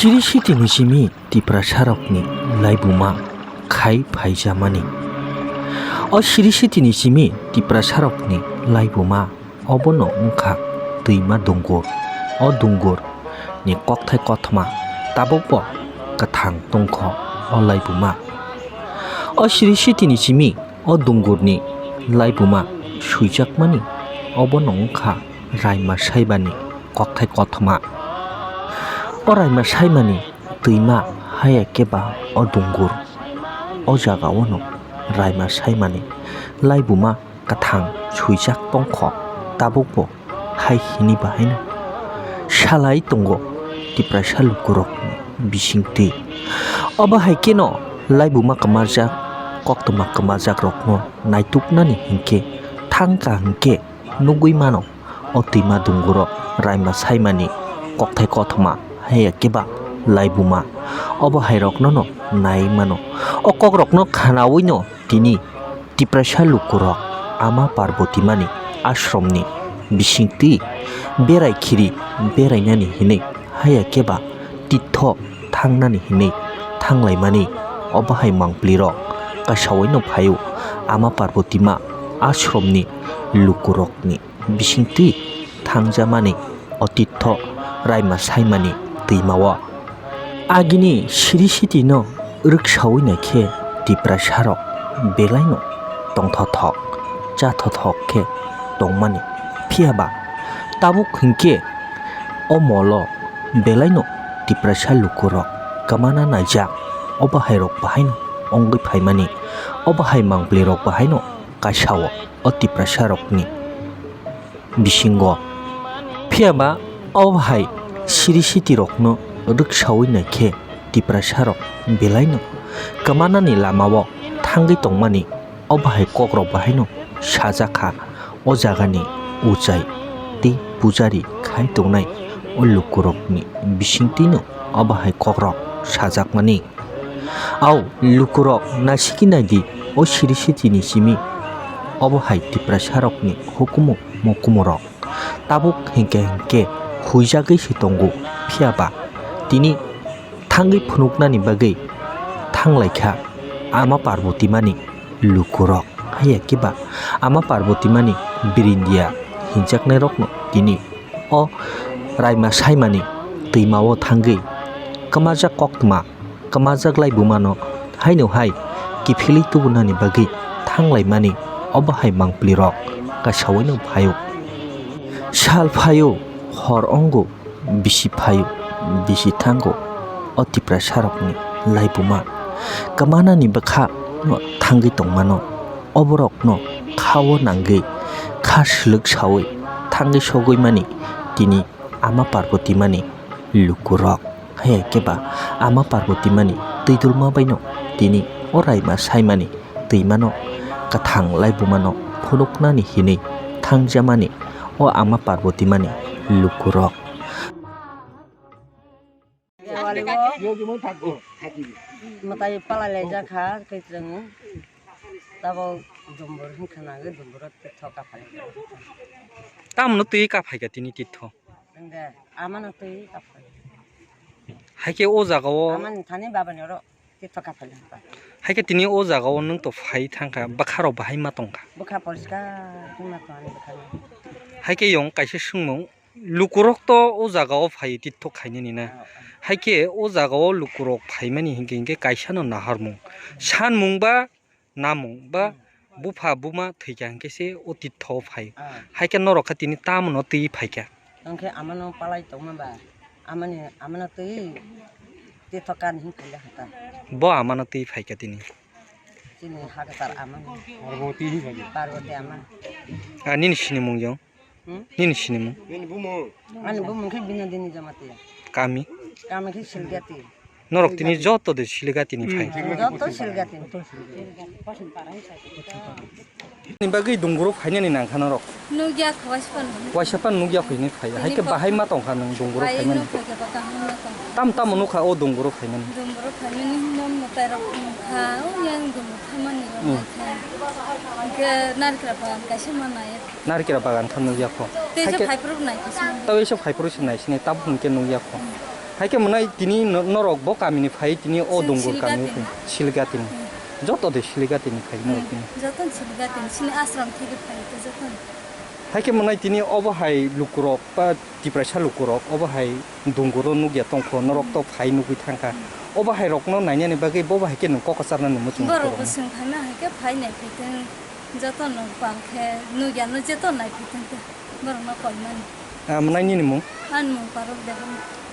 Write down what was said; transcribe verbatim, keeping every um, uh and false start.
Siri sitini simi Tiprasarokni laibuma khai phaijamani. O siri sitini simi Tiprasarokni laibuma obono wngkha twima dungur. O dungur ni kokthai kothoma tabukbo kwthang tongkho o laibuma. O siri sitini simi o dungurni laibuma swijakmani obono wngkha Raima Saibani kokthai kothoma. O Raima Saimani twima haya keba o dungur. O jagaono Raima Saimani laibuma kwthang swijak tongkho, tabukbo hai hini bahaino salai tongo Tiprasa lukurokni bisingtwi. Obo hai kheno laibuma kwmajak, koktwma kwmajakrokno naituknani hinkhe thangkha hinkhe nugwi mano o twima dunguro Raima Saimani kokthai kothoma haya keba laibuma. Obo hairoknono nai mano. O kokrokno khanawino tini Tiprasa lukurok Ama Parbotimani ashromni bisingtwi berai khiri berainani hinwi haya keba titho thangnani hinwi thanglaimani. Obo hai mangpilirok kasaoino phaio Ama Parbotima ashromni lukurokni bisingtwi thangjamani o titho Raima Saimani twimao. Agini siri sitino rwksaui naikhe Tiprasarok belaino tongthothok, chathothok khe tongmani. Phiyaba tabuk hinkhe o molo belaino Tiprasa lukurok kwmana naijak, o bahairok bahaino wngwi phaimani. O bahai mangpilirok bahaino kaisa-o o Tiprasarokni bisingo. Phiyaba o hai siri sitirokno rwksaui naikhe Tiprasarok belaino kwmanani lamao thangwi tongmani o bahai kokrok bahaino sajakha. O jagani uchai tei pujari khai tongnai o lukurokni bisingtwino o bahai kokrok sajakmani. Au lukurok naisiki naidi, o siri sitini simi obo hai Tiprasarokni hukumu mukumurok tabuk hinkhe hinkhe huijagwi se tongo, phiyaba tini thangwi phunuknani bagwi thanglaikha Ama Parbotimani lukurok. Haiya khe ba Ama Parbotimani birindia hinjaknairokno tini o Raima Saimani twimao thangwi kwmajak koktwma, kwmajak laibumano haino hai kiphilwi tubunani bagwi thanglaimani obo hai mangpilirok kasaoino phaio. Sal phaio, hor ongo, bisi phaio, bisi thango, o Tiprasarokni laibuma kwmanani bwkha no thangwi tongmano. Oborokno kha-o nangwi kha swlwk saui thangwi sogwi mani tini Ama Parbotimani lukurok. Haiya khe ba Ama Parbotimani twi dulma baino tini o Raima Saimani twimano kwthang laibumano phunuknani hinwi thangjamani o Ama Parbotimani lukurok. Mwtai palai laijak kha kaichwng, tabok dumbur hwnkha nangwi dumburo twi thoka phai. Tamno twi ka phaikha tini titho? Hwnkhe amano twi ka phai. Haikhe o jagao amani thani babani oro twi thoka phai. Haikhe tini o jagao nwng to phai thangkha, bwkharok bahai ma tongkha? Bwkha poriskar wngma tong ani bwkhano. Haikhe yong kaisa swngmung, lukurok to o jagao phai tithok khainani na. Oh, oh. Haikhe o jagao lukurok phaimani hinkhe, hinkhe kaisano naharmung, sanmung ba namung ba, hmm, bupha buma thwikha hinkhe se o tithok phai. Ah. Haikhe norok kha tini tamono twi phaikha? Hinkhe amano palai tongma ba, amani, amano twi tithok kan hin phaikha kha ta. Bo amano twi phaikha tini? Chini hakhe tar amani. Parvati hin phaikha. Parvati ama. Ah, nini sinimung yong? Hmm? Nini sinimung? Ani bumung khe Binodini Jamatia. Kami? Kami khe Silgati. Norok tini joto de Silgati ni phai? Hmm, joto Silgati ni. Ni bagwi dunguro phainani nangkha norok? Nukya kho, waisa pan. Waisa pan nukya khaini phai. Haikhe bahai ma tongkha nwng dunguro phainani? Tam tam nukha o dunguro phainani? Dunguro phainani hwnba mwtai rok wngkha, o yang dunguro phaimani rok. Hmm. Hinkhe narikra bagan kaisa manai. Narikra bagan kha nukya kho. Tei se haikhe phaiphuru nai khe sini. Tei se phaiphuru se nai sini, tabuk hinkhe nukya kho. Hmm. Hai khe mwnai tini no-, norok bo kamini phai tini o Chwng Dungur kamio Siligatini. Phai Siligatini. Hmm. Joto de Siligatini phai norok Hmm. tini. Joto Siligatini, chini ashram theke phai khe joto. Hai khe mwnai tini obo hai lukurok ba Tiprasa lukurok obo hai Dunguro nukya tongkho, norok to Hmm. phai nugwi thangkha. Hmm. Obo hai rokno nainani bagwi bobo hai khe nwng kok kwcharnani muchung Borok bo kwrwngma. Swng phaima hai khe phai nai phi thung, joto no pal khe nukya no joto nai phi thung khe borok no koi mani. Ah, mwnai nini mung? Ani mung Parok Debbarma.